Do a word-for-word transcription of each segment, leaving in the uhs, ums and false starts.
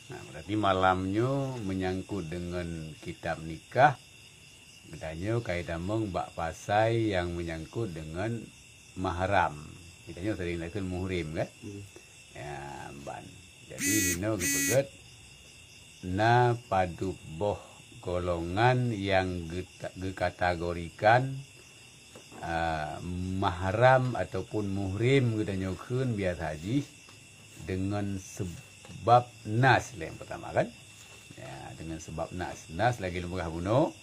Nah, berarti malam nyoe menyangkut dengan kitab nikah. Geutanyoe ka itamong bak pasai nyang menyangkut dengan mahram. Geutanyoe sering takheun muhrim, kan? Hmm. Ya, ban. Jadi, inoe geupeugét na padub boh golongan nyang geuta-, geukategorikan, ah, mahram ataupun muhrim geutanyoe kheun biasa jih dengan sebab nas lé nyang pertama, kan? Ya, dengan sebab nas. Nas lagée lôn peugah bunoe,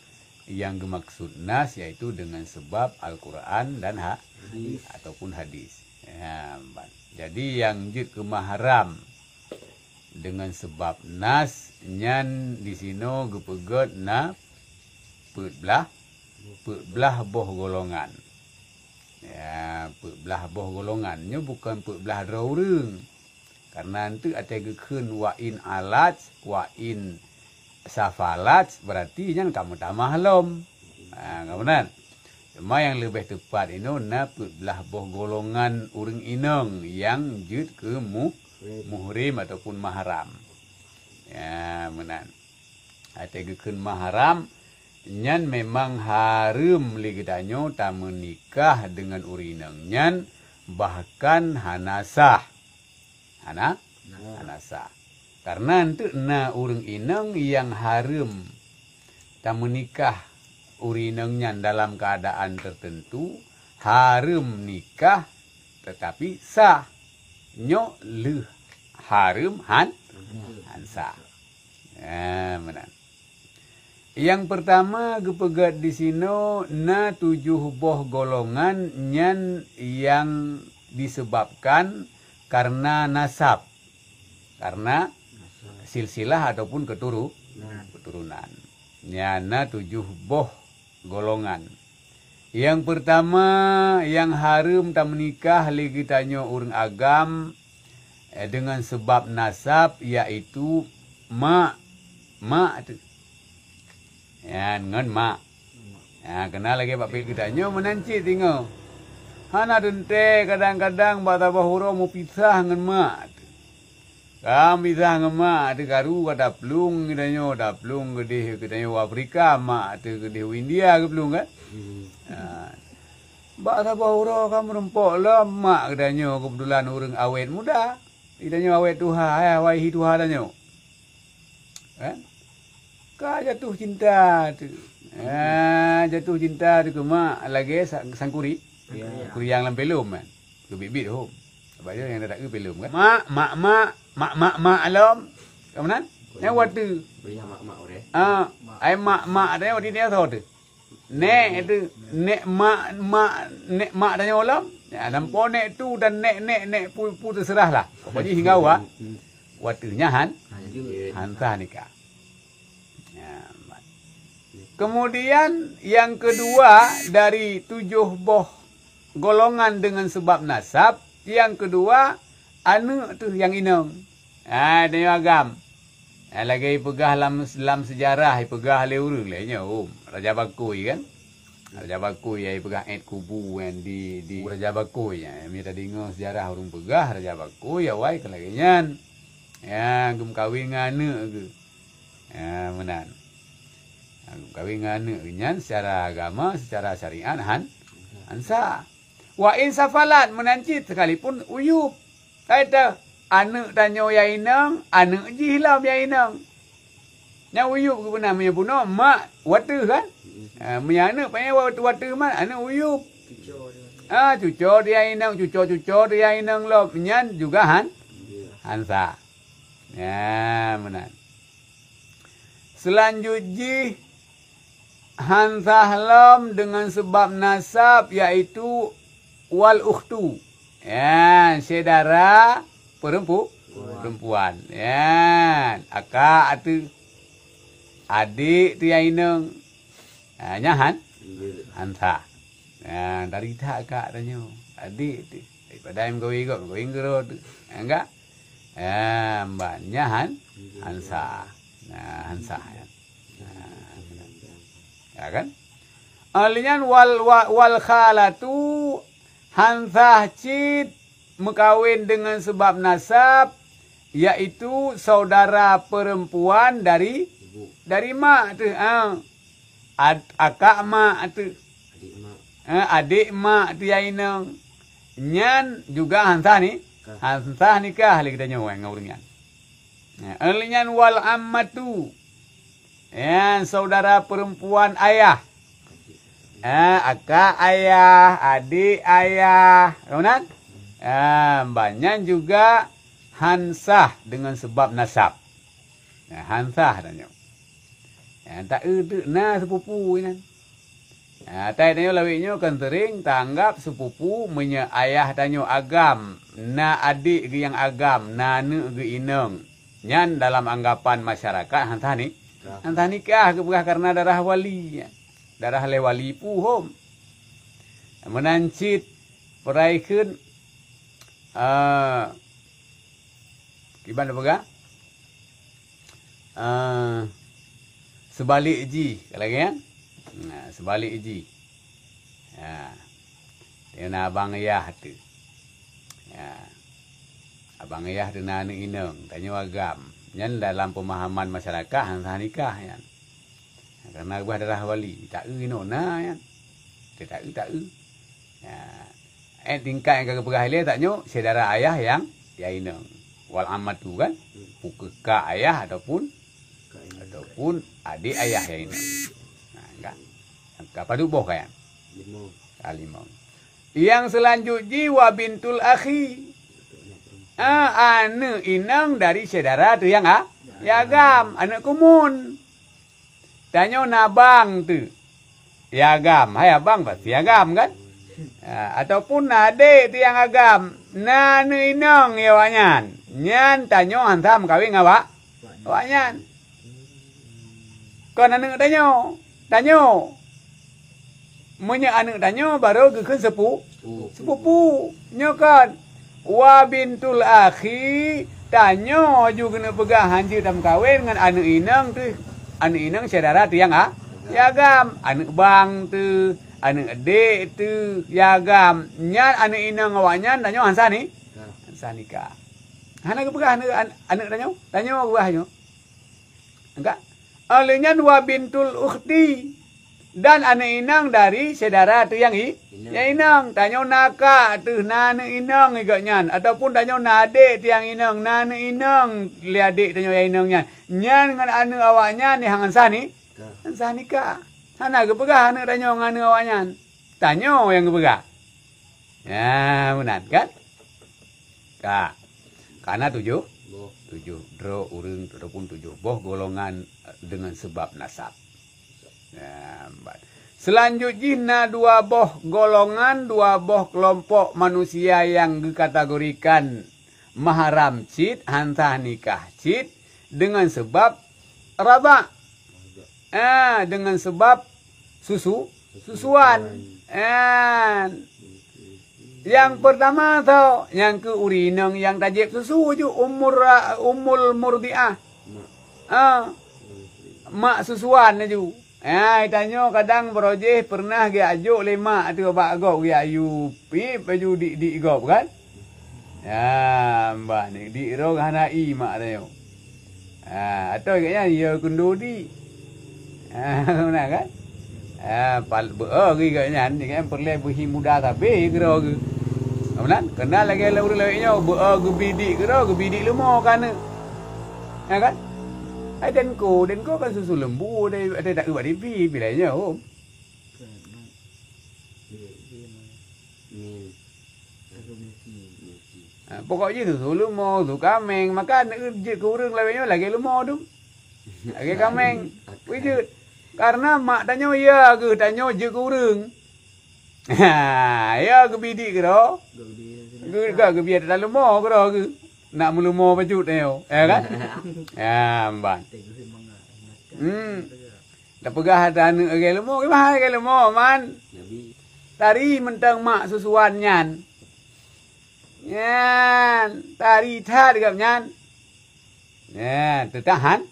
nyang geumaksud nas yaitu dengan sebab Al-Quran dan ha-, Hadis. Ataupun hadis. Ya, ban. Jadi nyang jeuet keu mahram dengan sebab nas nyan di sinoe geupeugét na peuet blaih, peuet blaih boh golongan. Ya, peuet blaih boh golongan. Nyoe bukon peuet blaih droe ureuëng. Karena eunteuk até geukheun wa in alat, wa in safalat, berarti nyan ka meutamah lom. Ha, ka meunan. Cuma nyang leubeh teupat inoe na peuet blaih boh golongan ureuëng inong nyang jeuet keu mu-, muhrim ataupun mahram. Ya, meunan. Até geukheun mahram, nyan memang hareuem lé geutanyoe tameunikah deungon ureuëng inong nyan, bahkan hana sah. Hana? Hana. Hana sah. Karena eunteuk na ureuëng inong nyang hareuem tameunikah ureuëng inong nyan dalam keadaan tertentu, hareuem nikah, tetapi sah. Nyoe lheueh hareuem han, han sah. Ha, meunan. Nyang pertama geupeugét di sinoe na tujoh boh golongan nyan nyang disebabkan karena nasab, karena silsilah ataupun keturu-, keturunan. Nyan na tujoh boh golongan. Nyang pertama, nyang hareuem tameunikah lé geutanyoe ureuëng agam, eh, deungon seubab nasab, yaitu mak, mak teuh. Nyan ngon mak. Ha, keunan lagée bak pih geutanyoe meunan cit singoh. Hana teuntée kadang-kadang bak saboh uroe meupisah ngon mak teuh. Ka meupisah ngon mak teuh karu ka taplueng geutanyoe, taplueng keudeh geutanyoe u Afrika, mak teuh keudeh u India geuplueng kan? Hmm. Ha. Bak saboh uroe ka meurumpok lom mak geutanyoe keubeutulan ureuëng awét muda. Geutanyoe awét tuha, hai awai hi tuha tanyoe. Kan? Ka jatuh cinta teuh. Ha, jatuh cinta teuh keu mak lagée sa-, sangkuri. Ya. Kuriang lam filem kan. Keubiet-biet hom. Sabab nyoe nyang tatakeu filem kan. Mak, mak, mak, mak, mak, mak lom. Ka meunan? Nyang watèe. Beriah mak-mak udah. Ah, ai mak-mak teuh watèe nyoe soe teuh? Nek teuh, nek mak, mak, nek mak tanyoe lom. Ya, lampôh nek tu dan nek, nek, nek pu, pu teuseurah lah. Pokoknya hingga wa-, watèe nyan han, han sah nikah. Ya, mat. Kemudian yang kedua dari tujoh boh golongan dengan sebab nasab, yang kedua aneuk teuh nyang inong. Ha, tanyoe agam. Ha, lagée ipeugah lam, lam seujarah, ipeugah lé ureuëng lé nyoe, um, Raja Bakui kan? Raja Bakui nyang ipeugah ék kubu kan di, di Raja Bakui nyan. Meunyoe tadeungoe seujarah ureuëng peugah, Raja Bakui awai ka lagée nyan. Ya, geumeukawen ngon aneuk geuh. Ya, meunan. Ha, geumeukawen ngon aneuk geuh nyan secara agama, secara syariat han, han sah. Wa in safalat meunan cit sekalipun uyub. Kai teuh, aneuk tanyoe nyang inong, aneuk jih lom nyang inong. Nyan uyub geupeuna meunyoe bunoe mak watèe kan? Ha, meunyoe aneuk pajan watèe, watèe mat, aneuk uyub. Ah, cuco dia inong, cuco-cuco dia inong lom. Nyan juga han, han sah. Ya, meunan. Seulanjut jih han sah lom deungon seubab nasab, yaitu wal ukhtu. Ya, syedara peurempu-, perempuan. Ya, akak teuh, adék teuh nyang inong. Ha, nyan han? Han sah. Ha, dari that akak tanyoe. Adék teuh. Daripada meukawen gob, meukawen keudroe teuh. Ha, enggak? Ha, meunan nyan han, han sah. Nah, han sah nyan. Nah, ya kan? Ahli nyan wal, wa-, wal khalatu han sah cit meukawen deungon seubab nasab, yaitu saudara perempuan dari, dari mak teuh, ah. Ad-, akak mak teuh. Adik mak. Eh, adik mak teuh ya inong. Nyan juga han sah ni, han sah nikah lé geutanyoe ngon ureueng nyan. Eh, lé nyan wal ammatu. Ya, saudara perempuan ayah. Eh, akak ayah, adik ayah. Ka meunan? Eh, ban nyan juga han sah dengan sebab nasab. Eh, han sah tanyoe. Eh, taeu teuk na sepupu nyan. Eh, atai tanyoe lawét nyoe kan sering taanggap sepupu meunyoe ayah tanyoe agam, na adik geuh nyang agam, na aneuk geuh inong. Nyan dalam anggapan masyarakat han sah ni, han sah nikah geupeugah karena darah wali. Darah lé wali puhom. Meunan cit peuraikheun, eh, kiban peugah, eh, seubalik jih, ka lagée nyan? Nah, seubalik jih. Ya. Dia na abang yah teuh. Ya. Abang yah teuh na aneuk inong, tanyoe agam. Nyan dalam peumahaman masyarakat han sah nikah nyan. Karena geupeugah darah wali, taeu inoe na nyan. Taeu, taeu. Ya. Eh, tingkat nyang ka geupeugah ilée tanyoe syedara ayah nyang ya inong. Wal ammatu kan? Pukeuka ayah ataupun, ataupun adik ayah ya inong. Nah, enggak. Ka padub boh ka nyan? Limong. Ka limong. Nyang seulanjut jih wa bintul akhi. Ah, aneuk inong dari syedara teuh nyang a-, nyang agam, aneuk kumun. Tanyoe na bang teuh. Ya agam, hai abang pasti agam kan? Ah, ataupun na adék teuh nyang agam, na aneuk inong ya awaknyan. Nyan tanyoe han sah meukawen ngon awak, awaknyan. Kon aneuk tanyoe. Tanyoe. Meunyoe aneuk tanyoe barô geukheun sepu-, sepupu. Nyoe kon. Wa bintul akhi, tanyoe ju keuneuk peugah han jeuet tameukawen ngon aneuk inong teuh. Aneuk inong syedara teuh nyang a-, ya agam. Aneuk bang teuh, aneuk adék teuh, ya agam. Nyan aneuk inong awaknyan tanyoe han sah ni? Han sah nikah. Hana geupeugah aneuk, an-, aneuk tanyoe. Tanyoe geupeugah nyoe. Enggak. Óh lheueh nyan wa bintul ukhti, dan aneuk inong dari syedara teuh nyang i-, nyang inong. Tanyoe na kak teuh, na aneuk inong i gobnyan, ataupun tanyoe na adék teuh nyang inong, na aneuk inong lé adék tanyoe nyang inong nyan. Nyan ngon aneuk awaknyan nyang han sah ni, han sah nikah. Hana geupeugah aneuk tanyoe ngon aneuk awaknyan. Tanyoe nyang geupeugah. Ya, meunan kan? Ka. Kana tujoh? Tujoh droe ureuëng ataupun tujoh boh golongan, eh, dengan sebab nasab. Ya, empat. Seulanjut jih na dua boh golongan, dua boh keulompok manusia nyang geukategorikan mahram cit, han sah nikah cit, dengan sebab radha'. Ah, dengan sebab susu, susuan. Ah, nyang peurtama tho, nyang keu ureuëng inong nyang tajép susu ju umur, umul murdiah. Ah, mak susuan laju. Ah, tanyoe kadang barojéh pernah geujak jok lé mak teuh bak gob geujak yue pip laju dik-dik gob kan? Ya, mbah ni dik rong hana i mak tanyoe. Ha, atau gobnyan ya keundo dik. Ha, meunan kan? Ha, pal-, beu-o geuh gobnyan, gobnyan peureulée beuhi muda sabe keudroe geuh. Meunan, keunan lagée ureuëng lawét nyoe, beu-o geubi dik keudroe, geubi dik leumo ka neu. Ya kan? Hai dan ko, dan ko kan susu lembu, ada, ada tak ubah dibi, bila nyoe. Ni. Milki. Milki. Ha, pokok jih susu leumo, susu kaméng. Maka aneuk jeuet keu ureuëng lawét nyoe lagée leumo tu. Lagée kaméng. Wih jeuet. Karena mak tanyoe ya geuh tanyoe jeuet keu ureuëng. Ha, ya geubi dik keudroe. Geu-, geu-, geubi ata leumo keudroe geuh. Nak meuleumo bacut tanyoe, ya kan? Ya, mban. Hmm. Tapeugah ata aneuk lagée leumo, kiban lagée leumo, man. Tari mantong mak susuan nyan. Nyan, tari that gobnyan. Nyan, teutahan,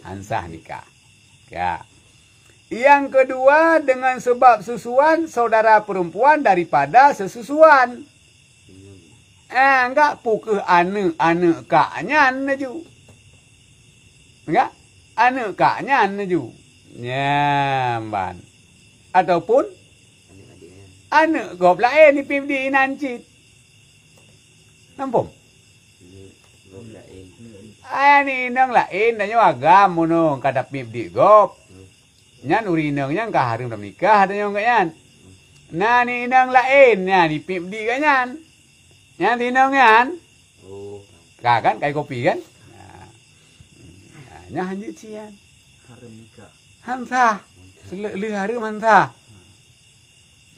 han sah nikah. Ya. Yang kedua, dengan sebab susuan saudara perempuan daripada sesusuan. Eh, enggak, peu kheueh aneuëk-aneuëk kak nyan laju. Enggak? Aneuëk kak nyan laju. Nyan ban. Ataupun aneuëk gob laén ipeudiek inan cit. Nampôm? Aneuëk inong laén tanyoe agam meunong ka tapeudiek gob. Nyan ureuëng inong nyan ka hareuem tameunikah tanyoe ngon nyan. Na aneuëk inong laén nyan ipeudiek gobnyan. Nyan si inong nyan. Oh. Ka kan, kai kopi kan? Nah. Nah, nyan hanjeuet sian. Hareuem nikah. Han sah. Seuleu-, lheueh hareuem han sah.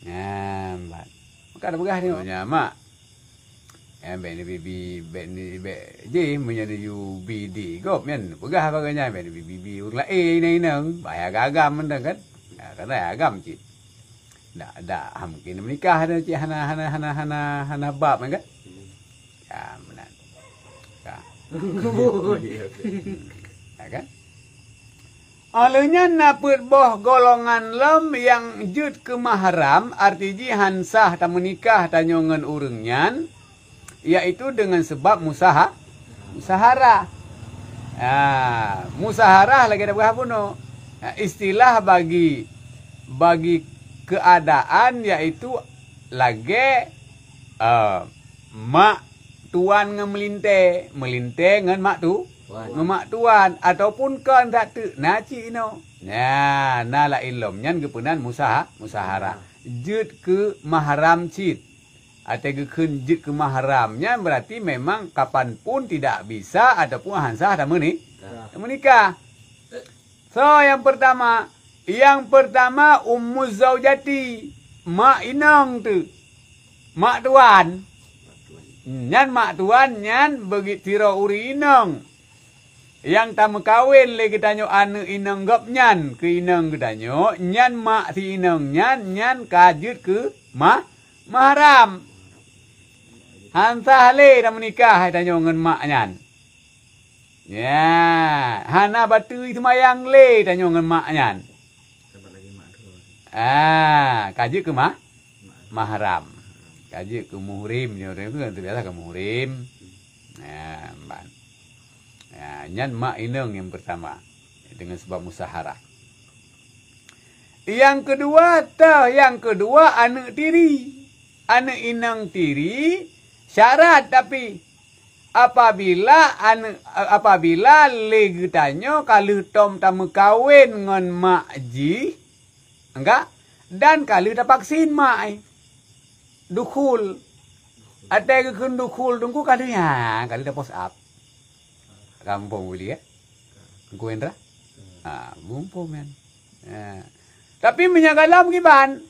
Nyan ban. Maka ada peugah tengok nya, mak. Eh, bèk ni bibi, bèk ni, bèk jih meunyoe neuyue bi di gob nyan. Peugah bagaih nyan, bèk ni bibi, bi ureuëng laén inong-inong. Bahaya agam mantong kan? Ya, kan agam cit. Dak, dak, ha, mungkin meunikah ada cit hana, hana, hana, hana, hana bab kan? Ya, meunan. Ka. Ya kan? Óh lheueh nyan na peuet boh golongan lom nyang jeuet keu mahram, arti jih han sah tameunikah tanyoe ngon ureuëng nyan, yaitu deungon sabab musaha-, musaharah. Ah, musaharah lagée tapeugah bunoe. Ah, istilah bagi, bagi keuadaan yaitu lagée, ah, mak tuan ngon meulintée, meulintée ngon mak tu, Tuan. Ngon mak tuan, ataupun kon that teuk na cit inoe. Nah, na laén lom nyan geupeunan musaha-, musaharah. Jeuet keu mahram cit. Watée geukheun jeuet keu mahram nyan berarti memang kapan pun tidak bisa ataupun han sah tameuni-, Nah. Tameunikah. So, nyang pertama, nyang pertama ummu zaujati, mak inong tu. Mak tuan. Nyan mak tuan nyan beugit sidroe ureuëng inong. Nyang tameukawen lé geutanyoe aneuëk inong gobnyan keu inong geutanyoe, nyan mak si inong nyan, nyan ka jeuet keu ma-, mahram. Han sah lé tameunikah tanyoe ngon mak nyan. Ya, hana batui seumayang lé tanyoe ngon mak nyan. Ah, ka jeuet keu ma-, mahram. Ka jeuet keu muhrim, nyoe kan biasa keu muhrim. Ya, ban. Ya, nyan mak inong nyang pertama dengan sebab musaharah. Nyang keudua, teuh nyang keudua aneuëk tiri. Aneuëk inong tiri syarat tapi Apabila aneuëk, apabila lé geutanyoe ka lheueh tom tameukawen ngon mak jih, enggak, dan ka lheueh tapaksin mak, eh, dukhul. Watée geukheun dukhul teungku ka lheueh, ha, ka lheueh tapos ap. Ka muphom bili, eh? Teungku Hendra? Ha, muphom nyan. Ha. Tapi meunyoe galom kiban,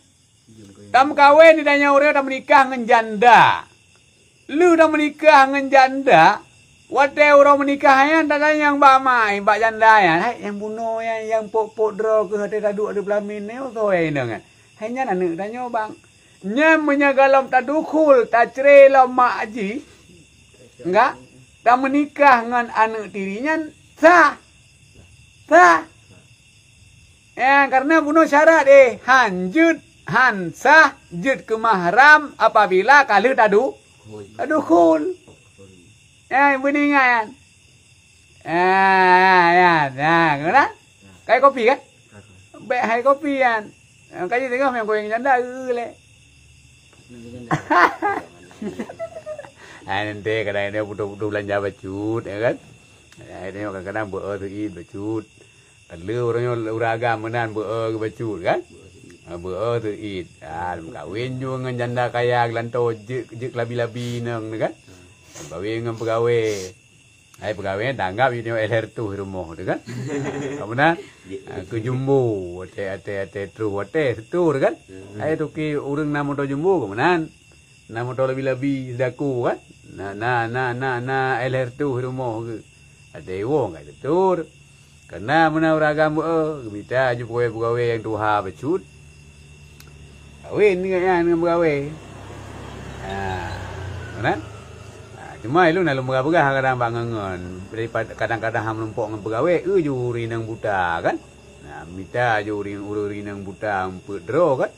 tameukawen di tanyoe ureuëng tameunikah ngon janda. Lheueh tameunikah ngon janda, watée uroe meunikah nyan tatanyong bak mak, bak janda nyan, "Hai, nyang bunoe nyan, nyang pok-pok droe keuh watée taduek di peulamin nyoe, soe inong nyan?" "Hai, nyan aneuëk tanyoe, bang." Nyan meunyoe galom tadukhul, tacre lom mak jih, enggak, tameunikah ngon aneuëk tiri nyan sah. Sah. Eh, karena bunoe syarat, eh, han jeuet, han sah jeuet keu mahram apabila ka lheueh tadu-, tadukhul. Eh, beuningat nyan. Ah, nyan, nyan, nyan, kan? Kai kopi, kan? Bèk hai kopi, nyan. Ka jeuet teungoh meugoyang janda, eu, lé. Hai, nanti kadang dia butuh-butuh belanja bacut, ya kan? Hai, tengok kadang-kadang beu-e seuit bacut. Ka lheueh ureuëng nyoe ureuëng agam meunan beu-e geuh bacut, kan? Ha, beu-e seuit. Ha, meukawen ju ngon janda kaya geulantoe jeuet, jeuet keu labi-labi inong tu, kan? Meukawen ngon peugawée. Hai peugawée nyan tanggap jih nyoe L R tuh rumoh tu kan. Ka meunan? Ha, keu jumbo, watée, watée, watée troh watée seutôt tu kan. Hai toke ureuëng na moto jumbo ka meunan. Na moto labi-labi seudaku kan. Na, na, na, na, na L R tuh rumoh geuh. Watée woe ka seutôt. Keunan meunan ureuëng agam beu-e, geumita ju pegawée-pegawée nyang tuha bacut. Kawin ngon nyan ngon pegawée. Ha, meunan? Ha, cuma ilôn na lôn peugah-peugah kadang bak ngon-ngon. Daripada kadang-kadang han meurumpok ngon pegawée, eu ju ureuëng inong buta kan? Ha, mita ju ureuëng, ureuëng inong buta peuet droe kan?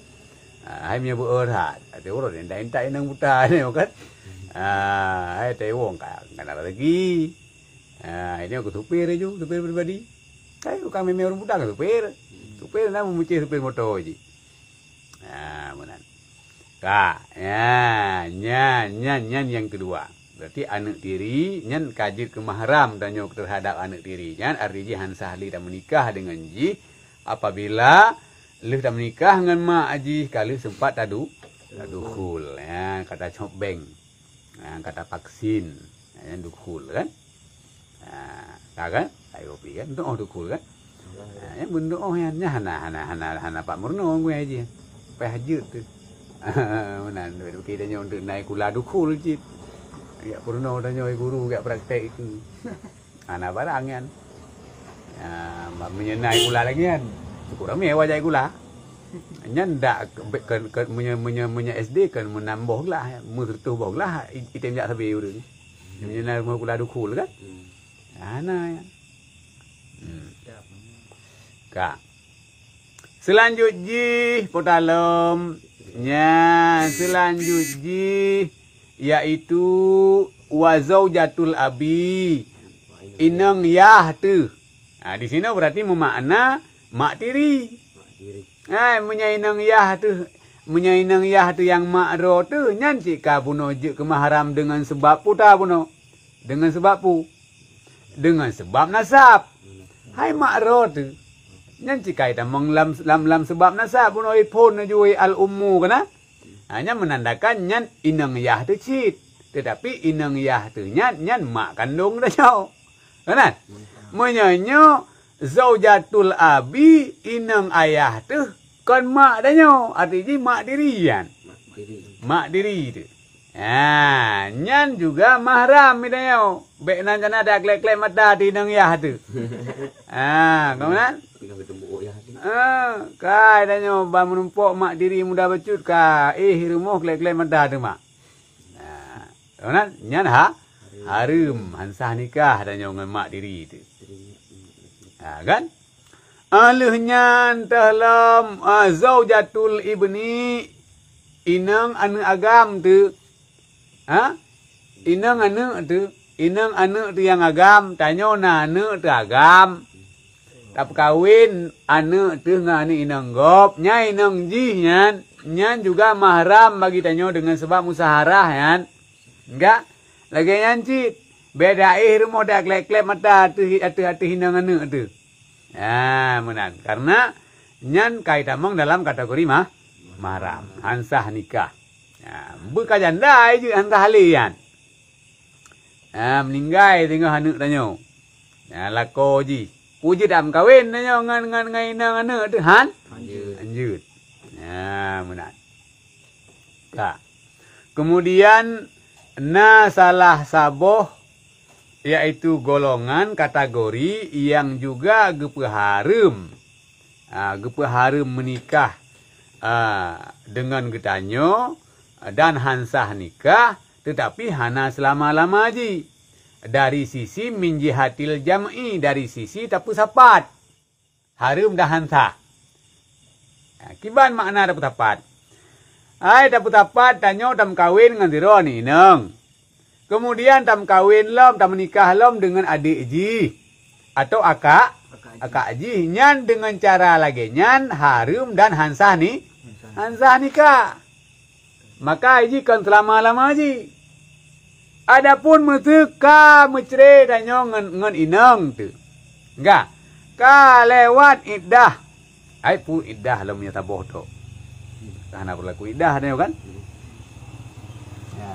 Ha, hai meunyoe beu-e that. Até uroe intat-intat inong buta nyoe kan? Ah, hai teuwong ka, ka na rezeki. Ah, ini aku supir ju, supir pribadi. Hai, bukan memang ureueng butang supir. Supir na meumucih supir moto ji. Ah, meunan. Ka, ya, nyan, nyan, nyan nyang keudua. Berarti aneuk tiri nyan ka jeuet keu mahram tanyoe terhadap aneuk tiri nyan, arti jih han sah lé tameunikah deungon jih apabila lheueh tameunikah ngon mak jih ka lheueh sempat tadu-, tadukhul. Ya, kata cop beng. Ha, ka tapaksin. Ha, nyan dukhul kan? Ha, ka kan? Hai kopi kan? Doa dukhul kan? Ha, nyan beundoa nyan. Nyan hana, hana, hana, hana pat meurunoe gui jih. Payah jeuet tu. Meunan, duek-duek tanyoe untuk nai kula dukhul cit. Jak peurunoe tanyoe guru, jak praktek itu. Hana barang nyan. Ya, ma-, meunyoe na kula lagi nyan. Cukup ramé wajah kula. Nyan dak ke, ke, ke, meunyoe, meunyoe, meunyoe S D kan meunam boh glah, meuseureutôh boh glah, i-, item jak sabe ureueng. Meunyoe na rumoh kula dukhul kan? Hmm. Hana nyan. Hmm. Ka. Seulanjut jih, po talom. Nya, seulanjut jih, yaitu wa zaujatul abi. Inong yah teuh. Ha, di sinoe berarti meumakna mak tiri. Hai, meunyoe inong yah teuh, meunyoe inong yah teuh nyang mak droe teuh, nyan cit ka bunoe jeuet keu mahram deungon seubab peue ta bunoe. Deungon seubab peue? Deungon seubab nasab. Hai mak droe teuh. Nyan cit ka itamong lam, lam, lam seubab nasab, bunoe iphon laju al-ummu kana. Ha, nyan meunandakan nyan inong yah teuh cit. Teutapi inong yah teuh nyan, nyan mak kandong tanyoe. Kan? Meunyoe nyoe zaujatul abi, inong ayah teuh, kon mak tanyoe, arti jih mak tiri nyan. Mak tiri. Mak tiri teuh. Ha, nyan juga mahram tanyoe. Bék nan kana taklek-klek mata di inong yah teuh. Ha, kon meunan? Inong keutumbuk yah teuh. Ha, kai tanyoe ban meurumpok mak tiri muda bacut ka, eh, rumoh klek-klek mata teuh mak. Ha, kon meunan? Nyan ha, hareuem, han sah nikah tanyoe ngon mak tiri teuh. Ha, kan? Lheueh nyan teuh lom, ah, zaujatul ibni, inong aneuk agam teuh. Ha? Inong aneuk teuh, inong aneuk teuh nyang agam, tanyoe na aneuk teuh agam. Tapeukawen aneuk teuh ngon aneuk inong gob, nyan inong jih nyan, nyan juga mahram bagi tanyoe deungon seubab musaharah nyan. Enggak? Lagée nyan cit, bék daéh rumoh taklek-klek mata ateueh, ateueh, ateueh inong aneuk teuh. Ha, meunan. Karena nyan ka itamong dalam kategori mah-, mahram. Han sah nikah. Ha, beuka janda ai jeuet han sah lé nyan. Ha, meuninggai singoh aneuk tanyoe. Ha, lakoe jih. Peue jeuet dak meukawen tanyoe ngon, ngon, ngon inong aneuk teuh han? Han jeuet. Han jeuet. Ha, meunan. Ka. Kemudian na salah saboh, yaitu golongan kategori yang juga geupeuhareuem, ha, geupeuhareuem meunikah, ha, deungon geutanyoe dan han sah nikah, teutapi hana seulama-lama jih. Dari sisi min jihatil jam'i, dari sisi tapeusapat. Hareuem dan han sah. Ha, kiban makna tapeusapat? Hai tapeusapat, tanyoe tameukawen ngon sidroe aneuk inong. Keumudian tameukawen lom, tameunikah lom deungon adék jih atau akak, akak jih. Nyan deungon cara lagée nyan hareuem dan han sah ni, han sah nikah. Maka jih kon seulama-lama jih. Adapun meuseu ka meucre tanyoe ngon, ngon inong teuh, ka, ka lewat iddah. Ai peue iddah lom nyoe saboh tok. Ka hana beulaku iddah tanyoe kan? Ya.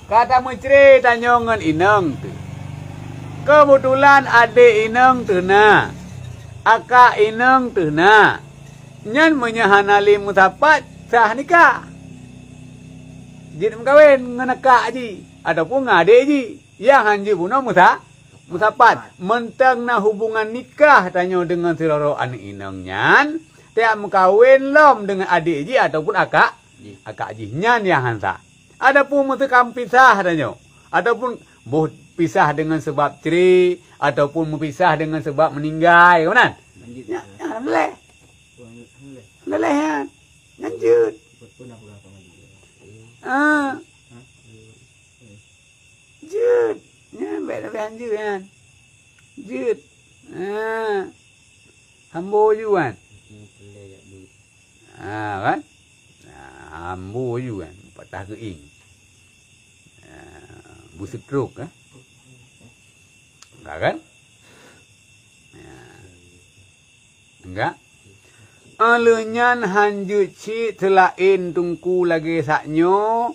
Ka tameucre tanyoe ngon inong teuh. Keubeutulan adék inong teuh na, akak inong teuh na. Nyan meunyoe hana lé meusapat, sah nikah. Jeuet meukawen ngon akak jih ataupun ngon adék jih nyang han jeuet bunoe meusa-, meusapat. Mantong na hubungan nikah tanyoe deungon sidroe aneuk inong nyan, tajak meukawen lom deungon adék jih ataupun akak, akak jih, nyan nyang han sah. Adapun meuseuka meupisah tanyoe, ataupun boh pisah deungon seubab cre, ataupun meupisah deungon seubab meuninggai, ka meunan? Lanjut. Nyan, nyan, alhamdulillah. Alhamdulillah, nyan. Nyan jeuet. Ah. Jeuet. Nyan bèk leubeh hanjeuet nyan. Jeuet. Ha. Hambo ju kan? Ha, kan? Ha, hambo ju kan? Patah keuieng. Ha, beusetrok, eh? Enggak kan? Ha. Enggak? Óh lheueh nyan hanjeuet cit seulaén teungku lagèe sak nyoe,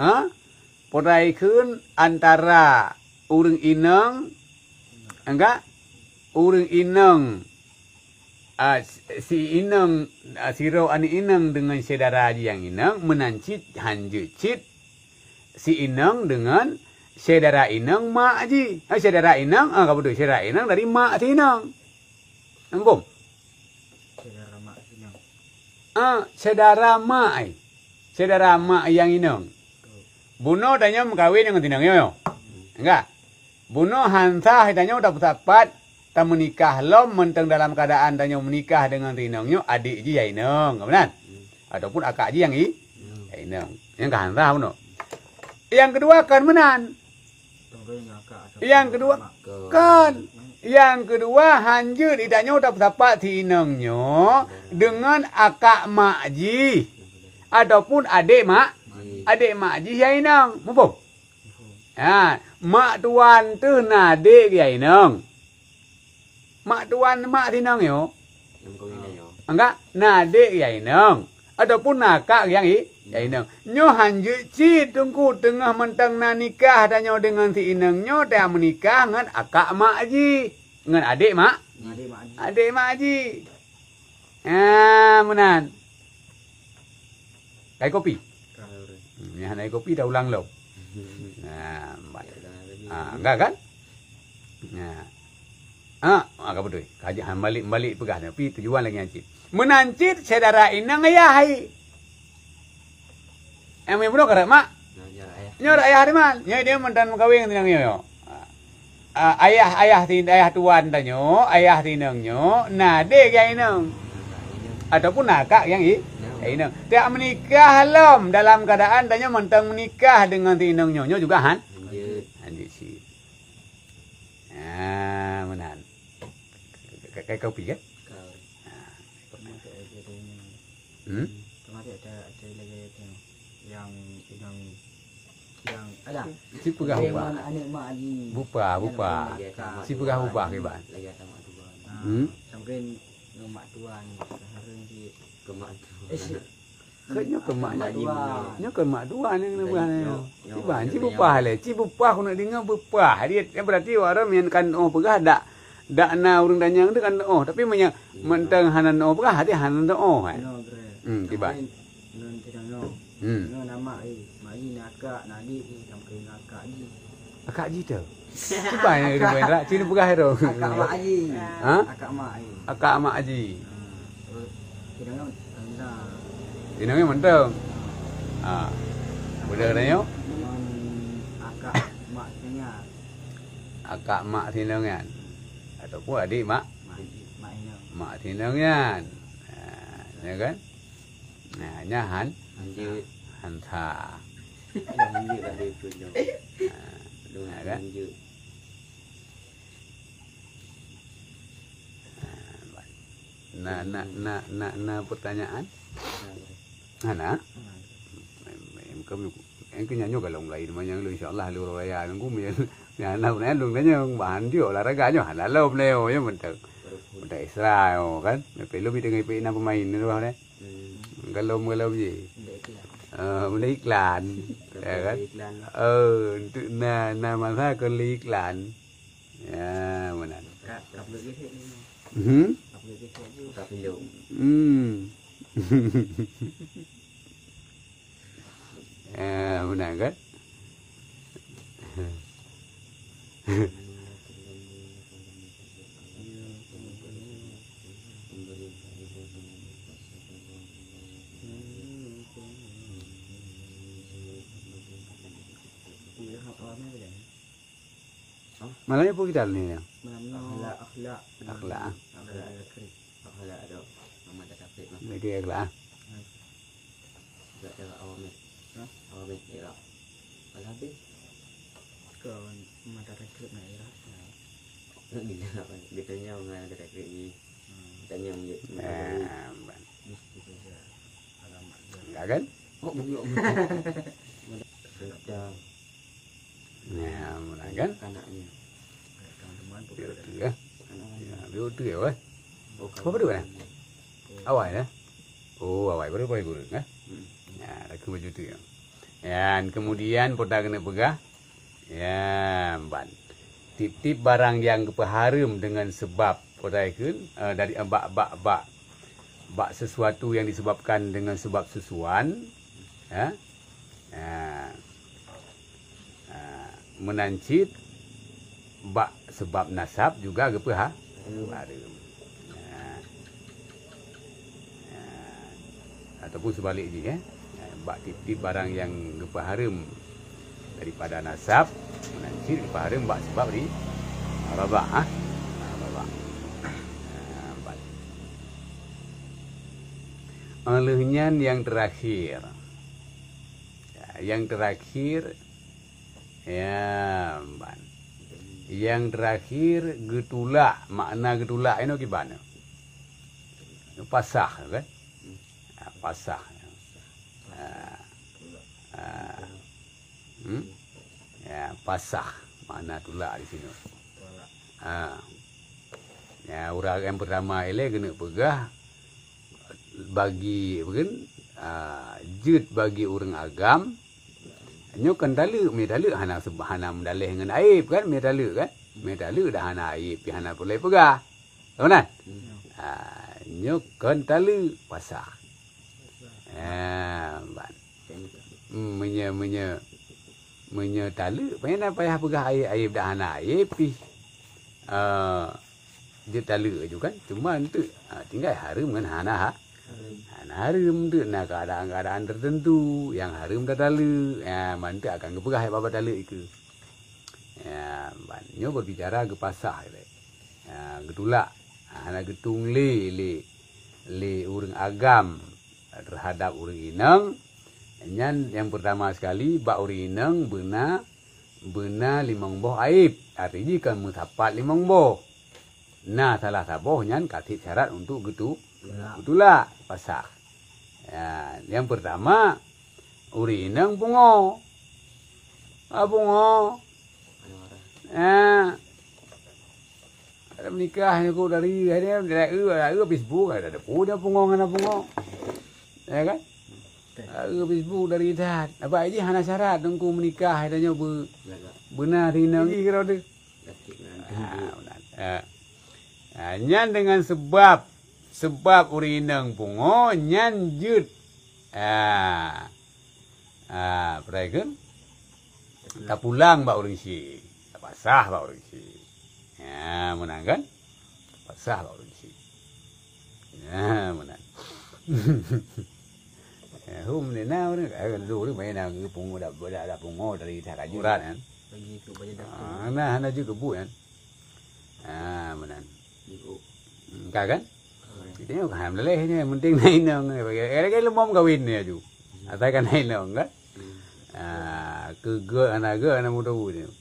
ha? Peurai kheun antara ureueng inong, enggak? Ureueng inong, a, si inong, a, sidroe aneuk inong deungon syedara jih nyang inong, meunan cit hanjeuet cit si inong deungon syedara inong mak jih. Eh, syedara inong, ah, ka beutôi, syedara inong dari mak si inong. Muphom? Syedara mak si inong. Ah, syedara mak, eh. Syedara mak nyang inong. Bunoe tanyoe meukawen ngon si inong nyoe. Enggak. Bunoe han sah tanyoe tapeusapat tameunikah lom mantong dalam keuadaan tanyoe meunikah deungon si inong nyoe, adék jih nyang inong, ka meunan? Ataupun akak jih nyang i-, nyang inong. Nyang ka han sah bunoe. Nyang keudua kon meunan. Nyang keudua kon. Nyang keudua hanjeuet tanyoe tapeusapat si inong nyoe deungon akak mak jih ataupun adék mak, adék mak jih nyang inong. Muphom? Ha, mak tuan teuh na adék nyang inong. Mak tuan mak si inong nyoe. Nyang meukawen tanyoe. Enggak, na adék nyang inong. Ataupun na akak nyang i-, nyang inong. Nyoe hanjeuet cit teungku teungoh mantong na nikah tanyoe deungon si inong nyoe, tameunikah ngon akak mak jih. Ngon adék mak? Ngon adék mak jih. Adék mak jih. Ah, meunan. Kai kopi? Ka lôn. Hmm, nyang hana kopi dah ulang lom. Nah, baik. Ya, dah lagi. Ah, enggak kan? Nah. Ah, ah, ka beutôi. Ka jeuet han balik-balik peugah, tapi tujuan lagèe nyan cit. Meunan cit syedara inong ayah hai. Nyang meubunoe karap mak. Nyoe rot ayah. Nyoe rot ayah di man. Nyoe dia mantong meukawen si inong nyoe. Ah, ayah, ayah si, ayah tuan tanyoe, ayah si inong nyoe, na adék nyang inong. Ataupun na akak nyang i-, nyang inong. Tameunikah lom dalam keuadaan tanyoe mantong meunikah deungon si inong nyoe, nyoe juga han? Hanjeuet. Hanjeuet cit. Ah, meunan. Ka, ka, ka kopi kan? Ka. Ah. Hmm? Teuma ada, ada lagi tu. Yang, yang, yang ada. Ci peugah ubah. Aneuk mak jih. Bupah, bupah. Ci peugah ubah kiban. Lagi ada mak dua. Hmm? Sampai ngon mak tuan. Sekarang di ke mak tuan. Eh, si- Keu nyoe keu mak, mak tuan. Nyoe keu mak tuan nyang keuneuk peugah nyoe. Nyoe, nyoe. Kiban, ci bupah lé. Ci bupah keuneuk deungoe bupah. Jadi, berarti awak nyan kan oh peugah dak, dak na ureueng tanyong tu kan oh. Tapi meunyoe mantong hana oh peugah, hati hana oh kan. Hmm, kiban. Ngon tanyong. Hmm. Ngon amak, eh, mak jih na akak, na adik, eh, sampai na akak jih. Akak jih tu. Kiban nyang keuneuk peugah, ci peugah tu. Akak mak jih. Ha? Akak mak, eh. Akak mak jih. Inong nyoe mantong. Ha. Peue keunan nyoe? Akak mak si inong nyan. Akak mak si inong nyan. Ataupun adik mak? Mak, mak inong. Mak si inong nyan. Ha, ya kan? Nah, nyan han? Hanjeuet. Han sah. Hanjeuet ada itu nyoe. Ha, ya kan? Hanjeuet. Na, na, na, na, na pertanyaan? Hana? Em, em, kami, em, keu nyan nyoe ka lôn mulai, teuma nyang lôn, insya Allah, lôn raya nunggu, nyan, nyan, na, na, lôn tanyong, bahan jih olahraga nyoe, hana lom lé, oh, nyoe mantong. Mantong Isra, oh, kan? Tapi lôn teungoh pi na pemain ni, bah, deh. Hmm. Galom, galom je. Benda iklan. Ah, benda iklan. Ya kan? Benda iklan. Oh, untuk na, na masa kon lé iklan. Ya, meunan. Ka, ka upload lé ni. Hmm? Ka upload lé ni. Ka upload. Hmm. Ya, meunan kan? Malam ni apa kita ni? Malam ni akhlak. Akhlak, ah. Akhlak. Akhlak tu. Lagi akhlak, ah. Akhlak cara awam ni. Ha? Awam ni, ya. Malam habis. Kau mata takrib nak irah. Nak gila apa? Dia tanya orang mata takrib ni. Hmm. Tanya dia. Ah, ban. Mesti kerja. Alamat dia. Enggak kan? Oh, belum. Kerja. Ya, mula kan? Anaknya. Teman-teman. Dia tu ya. Anaknya. Ya, dia tu ya, weh. Oh, apa dia, weh? Awai dah. Oh, awai baru, baru, baru, kan? Hmm. Ya, aku baju tu ya. Dan kemudian, peue ta keuneuk peugah, ya, ban. Tiep-tiep barang nyang geupeuhareuem deungon seubab, peue ta kheun, eh, dari, eh, bak, bak, bak, bak sesuatu yang disebabkan dengan sebab susuan, ya. Ya. Ah, meunan cit bak seubab nasab juga geupeuha-, hareuem. Ah. Ah. Ataupun seubalik jih, eh. Ah, bak tiep-tiep barang nyang geupeuhareuem daripada nasab, meunan cit geupeuhareuem bak seubab ri-, radha', ah. Ah, radha'. Ah, ban. Óh lheueh nyan nyang teurakhir. Ya, nyang teurakhir, ya, ban. Nyang teurakhir geutulak, makna geutulak inoe kiban? Pasah, kan? Ah, pasah. Ah, ah. Hmm? Ya, pasah makna tulak di sinoe. Ha. Ya, ureueng nyang peurtama ilée keuneuk peugah bagi, apa kheun, ah, jeuet bagi ureueng agam. Nyoe kan taleuek, meunyoe taleuek hana seb-, hana meudaleh ngon aéb kan, meunyoe taleuek kan? Meunyoe taleuek dah hana aéb, pih hana peureulée peugah. Meunan? Hmm. Ah, nyoe kon taleuek pasah. Ah, ban. Hmm, meunyoe, meunyoe, meunyoe taleuek, payah na payah peugah aéb, aéb dak hana aéb pih. Ah, jeuet taleuek aju kan. Cuma enteuk, ah, tinggai hareuem ngon hana ha-, hana hareuem enteuk na keadaan-keadaan tertentu nyang hareuem tataleuek. Ah, man enteuk akan geupeugah bak-bak taleuek ikeue. Ya, ban nyoe berbicara geupasah ilée. Ha, geutulak. Ha, hana geutung lé, lé, lé ureueng agam terhadap ureueng inong. Nyan nyang peurtama sekali, bak ureueng inong beuna, beuna limong boh aéb. Arti jih kon meusapat limong boh. Na salah saboh nyan ka sép syarat untuk geutu-, geutulak, pasah. Ya, nyang peurtama, ureueng inong pungo. Ah, pungo. Ah. Ada menikah nyoe kok dari, dari, dari, dari Facebook, ada, ada pun dia pungo ngon pungo. Ya kan? Ada Facebook dari that. Apa aja hana syarat teungku menikah, ada nyoe be-, beuna rinong. Jadi, kalau tu. Ah, benar. Ah. Ah, nyan dengan sebab, sebab ureueng inong pungo, nyan jeuet. Ah. Ah, peue kheun? Tapulang bak ureueng sie. Tapasah bak ureueng sie. Ha, meunan kan? Tapasah bak ureueng sie. Ha, meunan. Eh, hum ni na ureueng, eh, dulu ureueng main na pungo dak, dak, dak pungo dari dah kaju kan. Bagi ikut baju dah. Ah, nah, hana jeuet keu buet kan. Ah, meunan. Ikut. Hmm, ka kan? Kita nyoe ka hana meudaleh nyoe, penting na inong. Kadang-kadang leumo meukawen nyoe aju. Asai ka na inong kan? Ah, keu geuh hana geuh hana meuteupeue nyoe.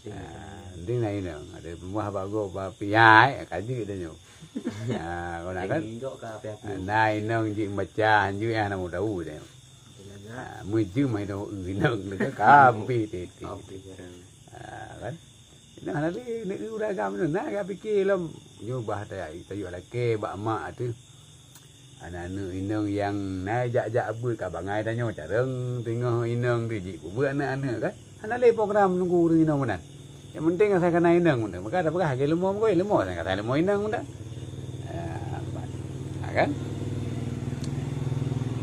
Ah, penting na inong. Ada peumuah bak gob, bak pihak, ka jeuet dah nyoe. Ah, kau nak kan? Na inong jeuet baca, jeuet hana meuteupeue nyoe. Ah, meujeuet mai inong, inong ka habéh titi. Ah, kan? Nah, hana lé, neu-eu ureueng agam nyoe, na gak pike lom. Nyoe bah ta-, tayue lakée bak mak teuh. Aneuk-aneuk inong nyang na jak-jak beuet ka bangai tanyoe, carông teungoh inong teuh jipeubuet aneuk-aneuk kan. Hana lé program nunggu ureueng inong meunan. Nyang penting asai ka na inong meunan. Maka tapeugah lagée leumo meugoe, leumo asai ka na leumo inong meunan. Ah, pat. Ha, kan?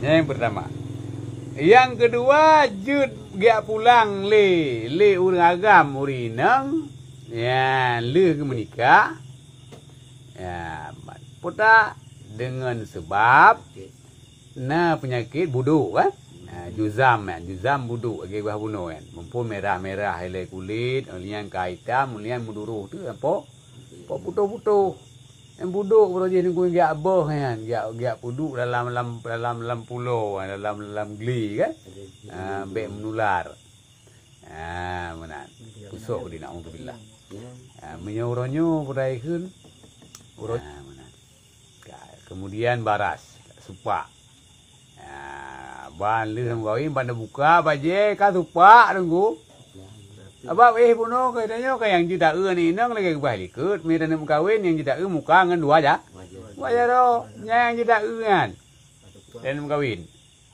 Nyang pertama. Nyang keudua, jeuet geujak pulang lé, lé ureueng agam ureueng inong, ya, lheueh geumeunikah. Ya, pat. Peue ta? Deungon seubab na peunyakét budôk, kan? Ha, juzam, kan? Juzam budôk, lagée bah bunoe, kan? Muphom mirah-mirah ilée kulét, ulian ka itam, ulian meuduroh teuh, po, po putôh-putôh. Nyang budôk baroe jih nunggu geujak boh nyan, geujak, geujak peuduek dalam, lam, dalam, lam pulo, dalam, lam glé kan? Ah, bék meunular. Ah, meunan. Sok di naudzubillah. Ha, meunyoe uroe nyoe budai kheun, uroe, ha, meunan. Ka, kemudian baras, supak. Ha, ban lheueh meukawen, ban buka bajée ka supak teungku. Sabab éh bunoe keuh tanyoe ka nyang jeuet taeu aneuk inong lagée geubaih likot, meunyoe taneuk meukawen nyang jeuet taeu muka ngon dua ja-, dua jaroe. Nyang jeuet taeu nyan. Taneuk meukawen.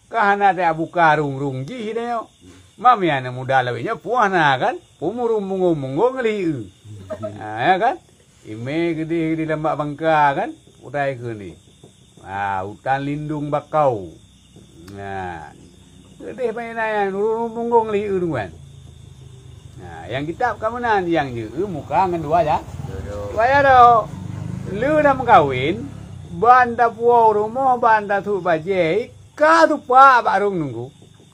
Ka hana tabuka rhueng-rhueng jih tanyoe. Mam nyang aneuk muda lawét nyoe puih na kan? Peumurung munggong-munggong lheueh. Ha, ya kan? Imé geudeh-geudeh lam bak bangka kan? Utai keuh ni. Ha, hutan lindung bakau. Ha. Geudeh bangai nyan, rhueng-rhueng munggong lheueh nyan. Ha, nyang kitab ka meunan, nyang jeuet muka ngon dua ja-, dua jaroe. Lheueh na meukawen, ban tapuwoe rumoh, ban tasut bajée, ka tupak bak rhueng teungku.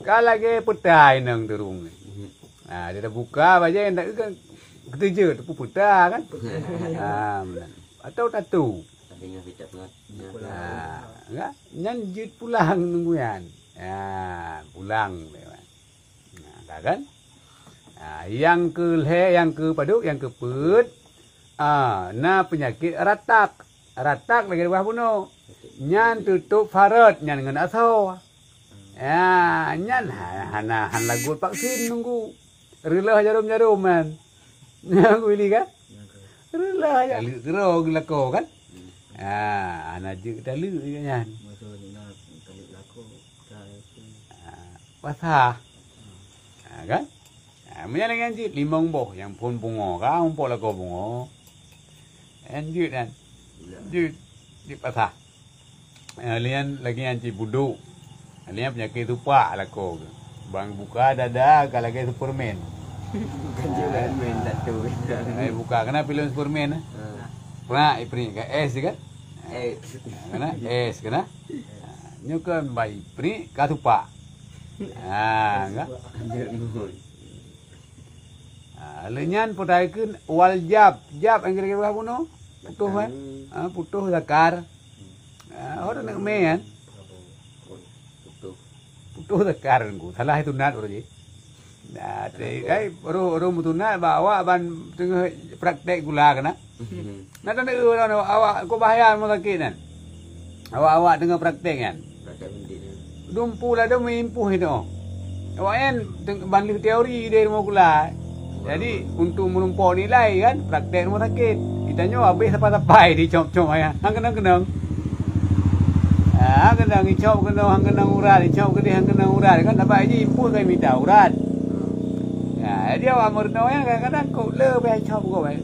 Ka lagée peuta inong di rhueng. Mhm. Ha, dia tabuka bajée, ndak kan keuteujeut, teupeu peuta kan? Ha, meunan. Atau tatu. Tapi nyoe kita peungat. Ha, kan? Nyan jeuet pulang teungku nyan. Ha, pulang memang. Ha, ka kan? Ha, nyang keu lhée, nyang keu padub, nyang keu peuet, ha, na peunyakét ratak. Ratak lagée reuwah bunoe. Nyan teutôb parot nyan ngon asoe. Ya, nyan ha-, hana, hana lagot vaksin teungku. Reuloh jarom-jarom nyan. Nyan kuili kan? Reuloh ja-, taleuek keudroe geulakoe kan? Ha, hana jeuet taleuek nyan. Ha, basah. Ha, kan? Ha, meunyan lagée nyan cit limong boh nyang phon pungoe ka, umpok lakoe pungoe. Nyan jeuet nyan. Jeuet, jeuet basah. Ha, lheueh nyan lagée nyan cit budok. Ha, lheueh nyan peunyakét tupak lakoe. Ban buka dada ka lagée Superman. Bukan Superman, satu. Hai buka, keunan filem Superman, eh? Ha. Prak, iprik ka es kan? Es. Ha, keunan es, keunan. Ha, nyoe kan bai prik ka tupak. Ha, kan? Ha, lheueh nyan peutai kheun wal jab. Jab nyang kira-kira bunoe? Putôh, eh? Ha, putôh zakar. Ha, oh, aneuk mé kan? Putôh zakar teungku. Salah itu nat uroe jih. Nah, te-, kai, ureueng, ureueng meutunat bak awak ban teungoh praktek gula keunan. Mhm. Na taneuk awak ko bahaya rumoh sakét nyan. Awak-awak teungoh praktek nyan. Praktek bintik nyan. Dumpu ladom meuimpuh itu. Awak nyan teung-, ban lheueh teori di rumoh gula. Jadi, untuk meurumpok nilai kan, praktek rumoh sakét. Kita nyoe habéh sapai-sapai dicop-cop ayah. Hang keunong-keunong. Ha, hang keunong icop keunong, hang keunong urat, icop keudeh hang keunong urat. Kan dapat ji impuh kai mita urat. Ha, jadi awak meurunoe nyan kadang-kadang kok le beh icop kok beh.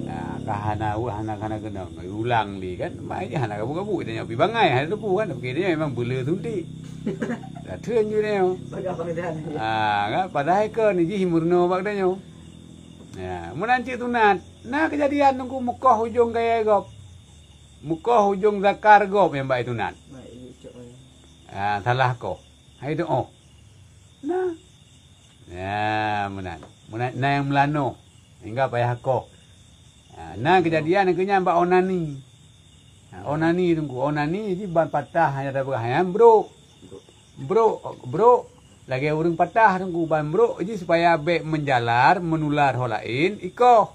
Ha, ka hana, hana, hana keunong. Ulang lé kan. Mai ji hana gabu-gabu kita nyoe pi bangai, hana teupeu kan. Tapi kita nyoe memang beu le suntik. Dah treun ju nyoe. Ha, kan? Padahai kon jih meurunoe bak kita nyoe. Ya, meunan cit sunat. Na keujadian teungku meukoh ujong gaya gob. Meukoh ujong zakar gob nyang bak sunat. Ah, salah koh. Hai doa. Nah. Ya, meunan. Meunan na nyang meulanoe. Hingga payah koh. Ha, na keujadian keu nyan bak onani. Ha, onani teungku, onani ji ban patah hana tapeugah nyan brok. Brok, brok lagée ureuëng patah teungku ban brok ji supaya bék meujalar, meunular ho laén, ikoh.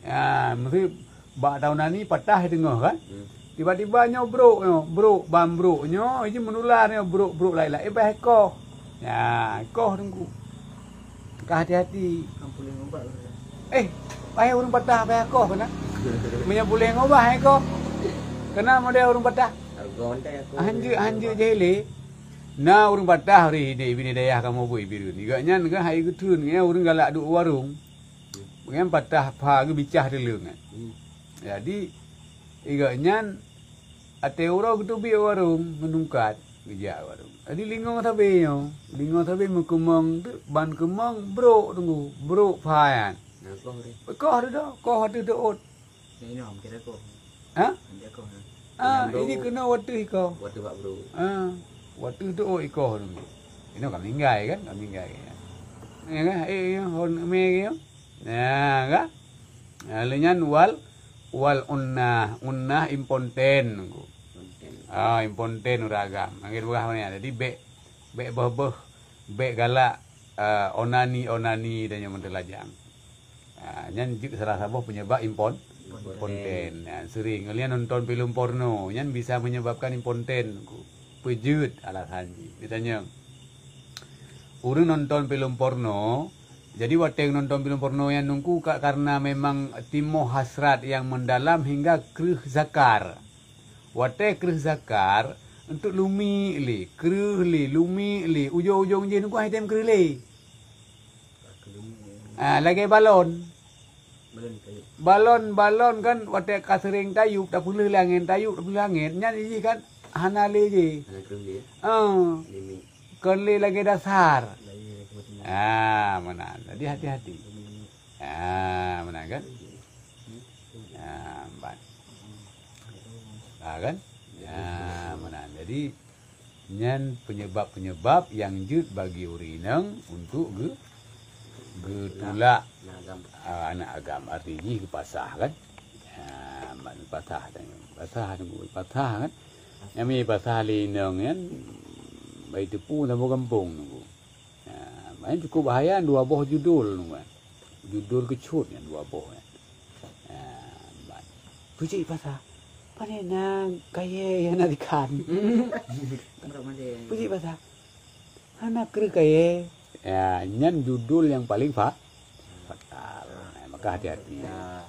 Ya, meusi bak taonani patah di teungoh kan? Hmm. Tiba-tiba nyoe brok nyoe, brok ban brok nyoe ji meunular nyoe brok-brok laén-laén bah ikoh. Ya, ikoh teungku. Ka hati-hati. Kan puléh ngubah. Eh, payah ureuëng patah payah koh keunan. Meunyoe puléh ngubah hai koh. Keunan model ureuëng patah. Harga ontai aku. Hanjeuet, hanjeuet jahilé. Na ureuëng patah ri di bini dayah kamoe bui Bireuen. Gobnyan kan hai geutreun nyan ureuëng galak duek warong. Nyan patah pha geubicah teuleueng nyan. Hmm. Jadi, gobnyan Até uroe geuteubiet warong meunungkat geujak warong. Jadi lingoe sabe nyoe, lingoe sabe meukeumong teuk ban keumong brok teungku, brok pha nyan. Nah, koh deh. Koh deh doh, koh ateueh deuot. Nyoe inong kira koh. Ha? Kira koh, ha. Ah, ini keunoe wateueh ikoh. Wateueh bak brok. Ah, wateueh deuot ikoh teungku. Inoe ka meuninggai kan? Ka meuninggai kan? Ya kan? Eh, ya, hon mé ya. Nah, kan? Nah, lé nyan wal, wal unnah, unnah impoten. Ah, impoten ureuëng agam. Angin beurah mana? Jadi bék, bék beuh-beuh, bék galak, Ah, onani-onani dan nyang meuteulajang. Ah, nyan jeuet salah saboh penyebab impon-, impoten. Ya, sering kalian nonton film porno, nyan bisa menyebabkan impoten. Peujeuet alasan jih. Misalnya, ureuëng nonton film porno, jadi watée nonton film porno nyan nungku ka, karena memang timoh hasrat yang mendalam hingga kreueh zakar. Watée kreueh zakar, untuk lumi lé, kreueh lé, lumi lé, ujong-ujong jih nungku hai tem kreueh lé. Ah, lagée balon. Balon, balon kan watée ka sering tayup, tapeuleueh lé angén, tayup, tapeuleueh lé angén, nyan jih kan hana lé jih. Hana kreueh lé. Ah, Limi. Kon lé lagée dasar. Ah, meunan. Jadi hati-hati. Ah, meunan kan? Ah, ban. Ah, kan? Ah, meunan. Jadi, nyan penyebab-penyebab nyang jeuet bagi ureuëng inong untuk ge-, geutulak, ah, aneuk agam. Arti jih geupasah, kan? Ah, ban geupasah, geupasah, geupasah, kan? Nyang mi pasah lé inong nyan, bak jiteupeue saboh gampông nunggu. Ha, meunan cukup bahaya, dua boh judul nunggu. Judul keuchot nyan dua boh nyan. Ha, ban. Peue jih pasah? Pane na kayée nyang na dikhan? Peue jih pasah? Hana kreueh kayée. Ya, nyan judul nyang paling fa-, fatal. Nah, maka hati-hati. Ya.